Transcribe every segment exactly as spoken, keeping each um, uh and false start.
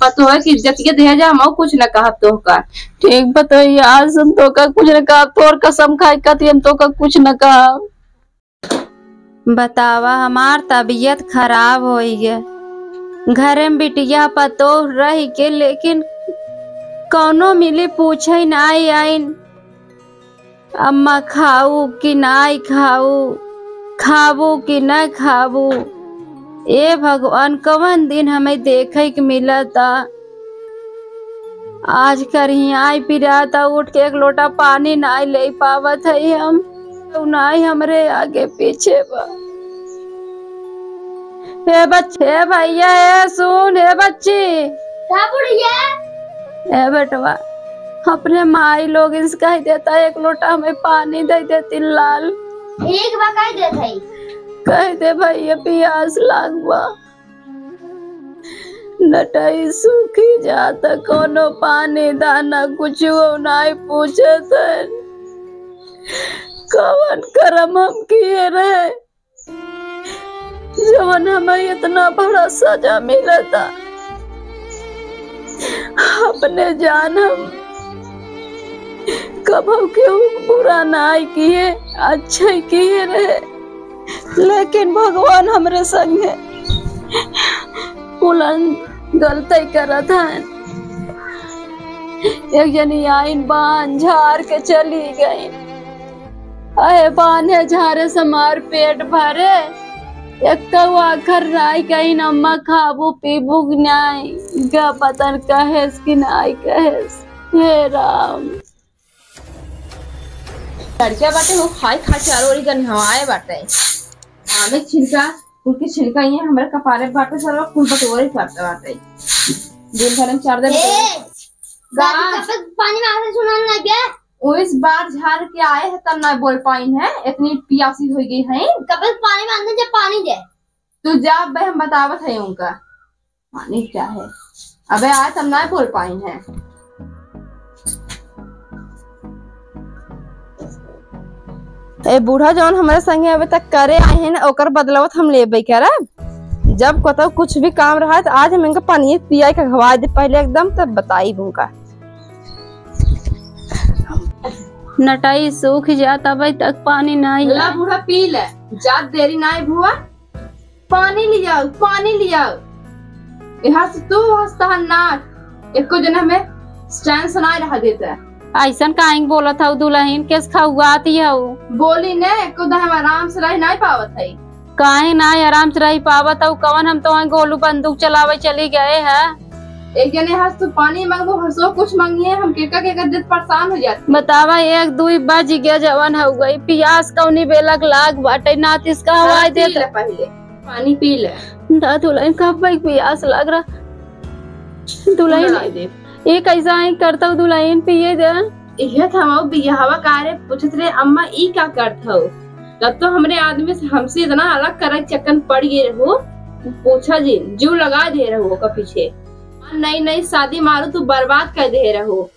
पतोह के इज्जतिया देहे जा, हमहू कुछ न कहब तोहका। ठीक बा, तो ये आज हम तोहका कुछ न कहब, तोर कसम खाई कहती हम तोहका कुछ न कहब। बतावा, हमार तबीयत खराब होई गे। घरे में बिटिया पतोह रही के, लेकिन कौनो मिली पूछे नाई आइन, "अम्मा खाऊ कि नाई खाऊ, खाबू कि न खाबू?" ए भगवान, कवन दिन हमें देखे के मिलता। आज करियाई पिरात, उठ के एक लोटा पानी नाई ले पावत है हम। तू नाई हमरे आगे पीछे बा। ए बच्चे, ए भैया, ए सुन, ए बच्ची। का बुढ़िया? ए बेटवा, अपने माई लोग इनसे कह देता, एक लोटा हमें पानी दे देती लाल। ठीक बा, कह देत हई। कह दे भैया, पियास लाग बा। नटाई सूखी जात, कौनो पानी दाना कुछ नाई पूछत है। कवन करम हम किए रहे, जवन हमें इतना बड़ा सजा मिलता। अपने जान हम कभू केहू बुरा नाई किए, अच्छे किए रहे, लेकिन भगवान हमरे संगे कुलन गलती करत हन। एक जनी आइन बान झार के चली गई। अहे बान्हे झारे से हमार पेट भरे, एक्कौ आखर नाई कहिन, "अम्मा खाबू पीबू कि नाई?" का पता न कहेस कि नाई कहेस। हे राम। लड़किया बाटे, वो खाई खाई चारों ओरी गन हवाए बाटे। आमे छिलका, कुल के छिलका ये हमरे कपारे बाटे, सरवा कुल बटोरे करता बाटे। दिन भर में चार दिन ए, बटोरे। दादी, का? कब तक पानी में आते सुनाने लग गया? वो इस बार झार के आए हैं, तब ना बोल पाइन है, इतनी पियासी हो गई है। कब तक पानी में आते, जब पानी दे। तू जा बे, हम बतावत है उनका। पानी क्या है? अबे आज हम ना बोल पाइन है। ए बूढ़ा जौन हमरे संगे अबे तक करे आए हैं ना, ओकर बदलवत हम लेबे करब। जब कतौ कुछ भी काम रहा तो आज हम इनका पानी पियाई के खवा दे पहले एकदम, तब बताई उनका। नटाई सूख जात अबे तक पानी नाई ला है। बूढ़ा पी ले, जात देरी नाई भुआ। पानी लियाओ, पानी लियाओ। यहाँ से तू हंसता है नाट, एको जना में चैन से नाई रहा देता है। ऐसन काहे बोलत हऊ दुलहिन, केस खौआत हऊ? बोली ने, एको दा हम आराम से रह नाई पावत है। काहे नाई आराम से रह पावत हऊ? कवन हम तो गोलू बंदूक चलावे चली गए है? एक जने हंस तू पानी मांगबो, हंसो कुछ मांगिए, हम केका केका देत परेशान हो जाते। बतावा, एक दुई बज गया, जवन हो गई, पियास कौनी बेलक लाग बाटे, नातिस का हवाई देत। पी ले पहले, पानी पी ले। ना दुलहिन, कब भाई पियास लग रहा दुलहिन। लड़ाई दे। ये कैसा है करता हूँ दुलहिन, पिए दे। इहे तो हम बियाहवा कारे पूछत रहे, अम्मा ई का करत हो? तब तो हमरे आदमी से, हमसे इतना अलग करे के चक्कर पड़ गए रहो, पूछा जी, जीव लगा दे रहो ओकर पीछे। नई नई शादी मारू तू बर्बाद कर दे रहो,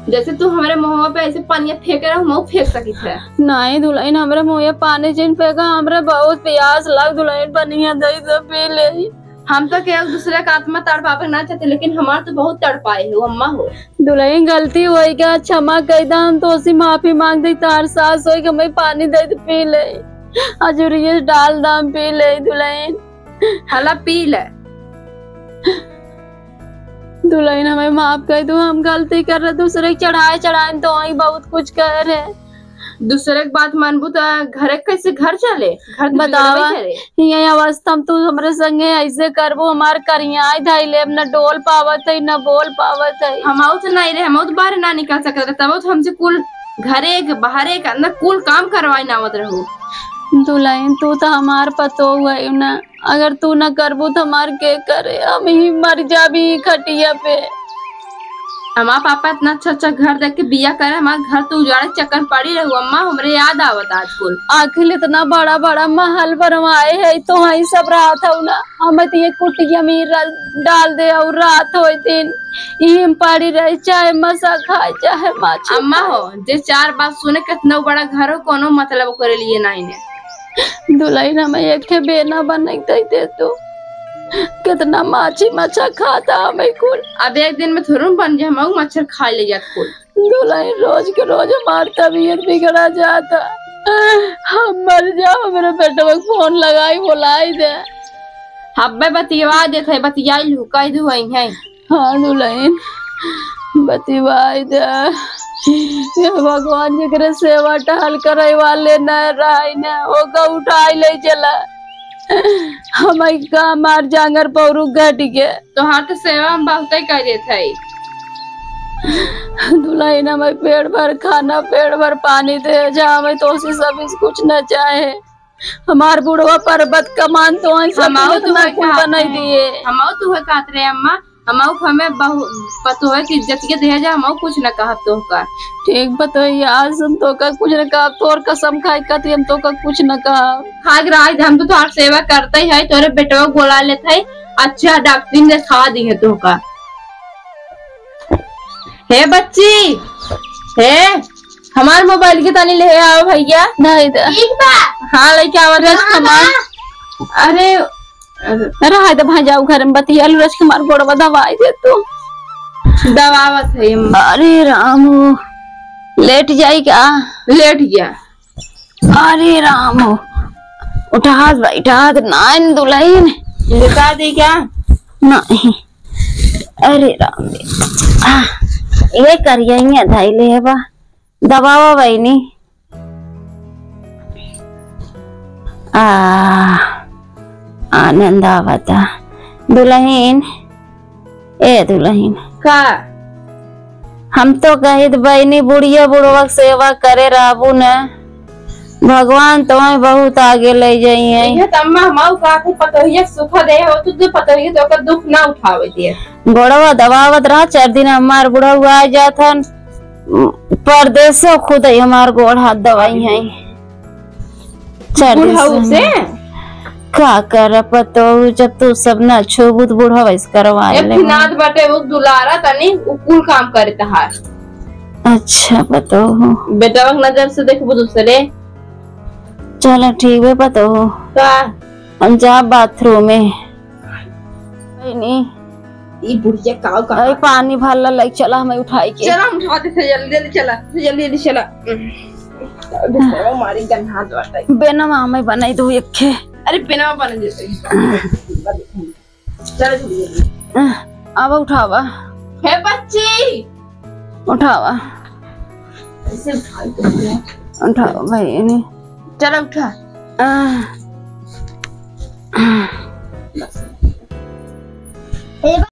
जैसे तू हमरे मुंहवा पे ऐसे पानिया फेंके रहो, हम फेंक सकित है। नहीं दुलहिन, हमरे मुंह पे पानी जिन फेंका, हमरे बहुत प्यास लग दुलहिन, पनिया दे दे पी ले। हम तो केहू दूसरे का आत्मा तड़पावे ना चाहते, लेकिन हमार तो बहुत तड़पाए हो अम्मा हो। दुलहिन, गलती होई गया, क्षमा कई दा, हम तोसी माफी मांग दे, तार सास होई के हमें पानी दे दे, पी ले, अजूरिये डाल दा, हम पी ले दुलहिन। हला पी ले। दुलहिन, हमें माफ कर दो, हम गलती कर रहे, दूसरे के चढ़ाए चढ़ाए तो आई बहुत कुछ कह रहे। दूसरे के बात मानबू त घरे कैसे घर चले? घर तो बतावा, बिगड़बे करे। ये अवस्था में तू हमरे संगे ऐसे करबू, हमार करियाई धई लेब, न डोल पावत है, न बोल पावत है। हम आउत नहीं रहे, हम आउत बाहर ना निकल सकत रहे, तब तो हमसे कुल घरे के, बाहरे के, अंदर कुल काम करवाए ना आवत रहू। दुलहिन, तू तो हमार पतोह है ना, अगर तू न करबू तो हमार के करे, हम ही मर जाबी खटिया पे। हमार पापा इतना अच्छा अच्छा घर देख के बिया करे, हमार घर तो उजाड़े चक्कर पड़ी रहू अम्मा, हमरे याद आवत आज कुल। आखिर इतना बड़ा बड़ा महल बनवाए है तो वहीं सब रहत हऊ ना, हम तो ये कुटिया में र-, डाल दे और रात होए दिन यही में पड़ी रहे, चाहे मसा खाए चाहे माछी अम्मा खाए। हो, जे चार बात सुने कितना बड़ा घर हो, कोनो मतलब ओकरे लिए नहीं ने। दुलहिन, हमें एक ठे बेना बने के दे दे तू। कितना माछी मच्छा खाता हमें कुल। अब एक दिन में थोड़ू बन जाए, हमहू मच्छर खा ले जात कुल। दुलहिन, रोज के रोज हमार तबीयत बिगड़ा जाता। हम मर जाओ, हमरे बेटवा के फोन लगाई, बोलाई दे। हब्बे बतियावा देत है, बतियाई लू, कह दू वही है। हाँ दुलहिन, बतियाई दे। हे भगवान, जेकरे सेवा टहल करे वाले न रही न, ओका उठाई ले चला। हमई का मार जांगर पौरू घटी के। तोहार तो सेवा हम बहुते करे थे। दुलहिन, हमई पेट भर खाना, पेट भर पानी दे जा, हमई तोसी सब कुछ न चाहे। हमार बुढ़वा पर्वत कमान तो है, सब हमऊ इतना तुहे कुल कहत बनाई रहे। दिए। हमऊ तुहे कहत रहे अम्मा, हमऊ हमें बहु-, पतोहे की इज्जत के दे जा, हमऊ कुछ न कहब तोहका। ठीक बतोहिया, आज हम तोहका कुछ न कहब, तोर कसम खाई कती हम तोहका कुछ न कहब। खाक रहा, हम तो तोहार सेवा करते ही है, तोरे बेटवा बोला लेते है, अच्छा डॉक्टरी देखा दी है तोहका। हे बच्ची, हे, हमार मोबाइल के तनी ले आओ भैया। नहीं दे। ठीक बा। हाँ, लेके आवा रस कहाँ कमाल। बा? अरे, अरे, रहा दे भाई, जाऊ घर में बतिया लू, रस कमाल गोड़वा दवाई दे तू। दबावत है हम। अरे राम हो, लेट जाई का? लेट गया। अरे राम हो, उठात बैठात नाइन दुलहिन। लेटा दी क्या? नहीं। अरे राम रे। आ, ये करिया ही धैले है बा। दबावा बहिनी। आ, आनंद आवता। दुलहिन, ए दुलहिन। का? हम तो कहित बहिनी बुढ़िया बुढ़वा के सेवा करे रहबू न, भगवान तोहई बहुत आगे ले जइहैं। इहे त अम्मा हमऊ का के पतोहिया के सुख दे हो, तू तो पतोहिया तो ओकर दुख ना उठावे दिए। गोड़वा दबावत रहा, चार दिन हमार बुढ़ऊ आ जात हन, परदेसो खुद ही हमार गोड़ हाथ दवाई है। चार दिन बुढ़ऊ से से? का कर पतोहू, जब तू सब ना छोबू त बुढ़ऊ से करवा एक ले। फिनाद बाटे, वो दुलारा तनी, उ कुल काम करे तहार। अच्छा पतोहू। बेटवा के नजर से देखबू दूसरे। चलो ठीक बे पतोहू। का? हम जा बाथरूम में। नहीं। ई बुढ़िया काऊ का अरे हाल? पानी भरला लइके चला, हमें उठाई के। चला, हम उठा देते, जल्दी, जल्दी चला, जल्दी, जल्दी चला। बिस्तरवा मारी गन्हात बाटे। बेनवा हमें बनाई दो एक खे। अरे बेनवा बना देते। चला जल्दी, जल्दी। अब उठावा। हे बच्ची। उठावा। ऐसे उठाई दे। उठावा भाई, इन्हें। चला उठा। आह। ए